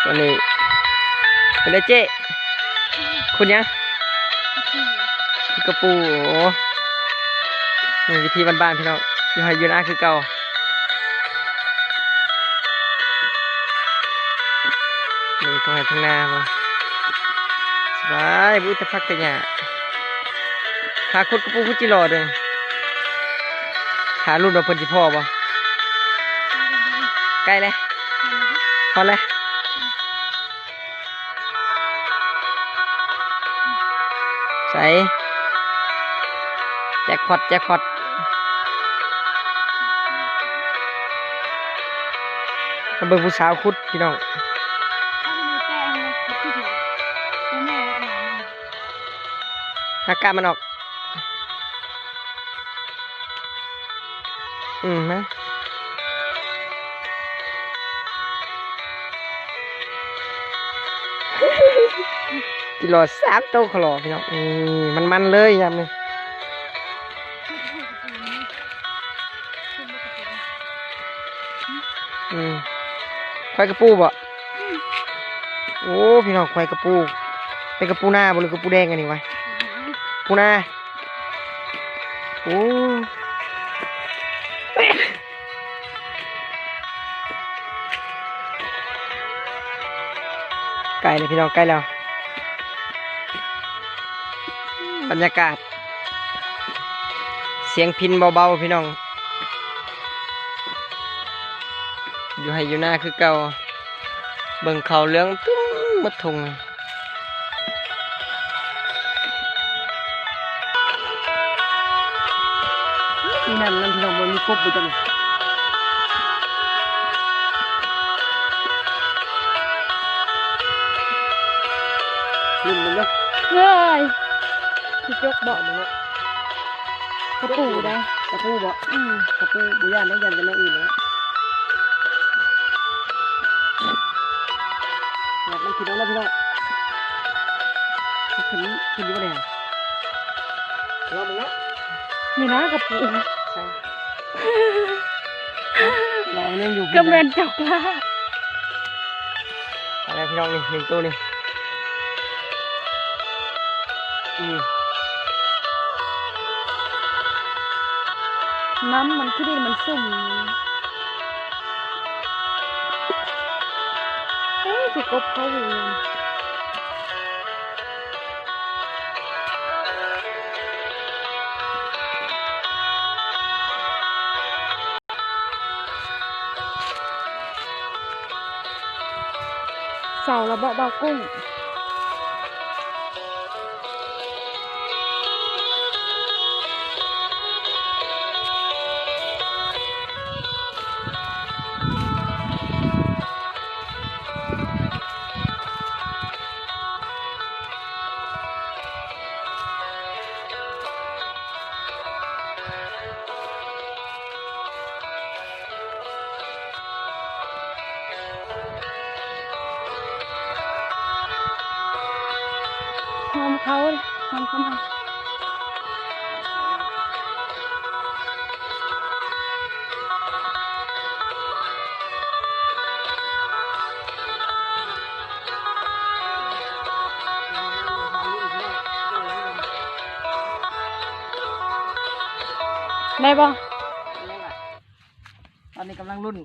ອັນນີ້ເປັນໄດເຈ້ ຂຸດຫຍັງ? ຂຸດກະປູ. ໂອ້ ນີ້ວິທີບ້ານໆ ພີ່ນ້ອງ ຢູ່ໄຮ່ຢູ່ນາຄືເກົ່າ. ນີ້ທົ່ງໄຮ່ທົ່ງນາ ສະບາຍ ບໍ່ມີແຕ່ຜັກແຕ່ຫຍ້າ. ຫາຂຸດກະປູ ຂຸດຈິຫຼໍ່ເດີ້. ຖ້າລຸ້ນວ່າເພິ່ນຊິພໍ້ບໍ່? ໃກ້ແລ້ວ ຮອດແລ້ວ. ໃສ ແຈັກພອດ ແຈັກພອດ. ມາເບິ່ງຜູ້ສາວຂຸດ ພີ່ນ້ອງ. ຫາກ້າມມັນອອກ. ອືມ ມາ ກິນຫຼໍ່ສາມໂຕຂະຫຼໍ່ ພີ່ນ້ອງ. ນີ້ ມັນໆ ເລີຍຍາມນີ້. ອືມ ຄວາຍກະປູບໍ່? ໂອ້ ພີ່ນ້ອງ ຄວາຍກະປູ. ເປັນກະປູນາບໍ່ ຫຼືກະປູແດງອັນນີ້ວະ? ປູນາ. ໂອ້ ໃກ້ແລ້ວ ພີ່ນ້ອງ ໃກ້ແລ້ວ. ບັນຍາກາດ ສຽງພິນເບົາໆ ພີ່ນ້ອງ ຢູ່ໄຮ່ຢູ່ນາຄືເກົ່າ. ເບິ່ງເຂົ້າເຫຼືອງຕຶ້ມໝົດທົ່ງ. ມີນ້ຳນຳ ພີ່ນ້ອງ ບໍ່ມີກົບບໍ່ຈັກ. ຫຼິ້ນມັນເດີ ເອີຍ ຊິຈົກບໍ່? ກະປູໄດ໋ ກະປູບໍ່? ອືມ ກະປູບໍ່ຢ້ານເດ້ ຢ້ານແຕ່ແນວອື່ນເດ້. ມັນຂຶ້ນເອົາແລ້ວ ພີ່ນ້ອງ ມັນຂຶ້ນ ຂຶ້ນຢູ່ບໍ່ໄດ້. ລອງເບິ່ງເນາະ ນີ້ນະກະປູ. ລອງເບິ່ງຢູ່ ກະແມ່ນເຈົ້າກະ ໄປແລ້ວ ພີ່ນ້ອງ ນີ້ ໜຶ່ງໂຕນີ້. ອືມ ນ້ຳມັນຄືດິນມັນຊຸ່ມ. ເອີ ຄືກົບເຂົາຢູ່. ເຊົາແລ້ວເບາະ ບ່າວກຸ້ງ? ຫອມເຂົ້າ ຫອມເຂົ້າມາ. ໄດ້ບໍ່? ຕອນນີ້ກຳລັງລຸ້ນ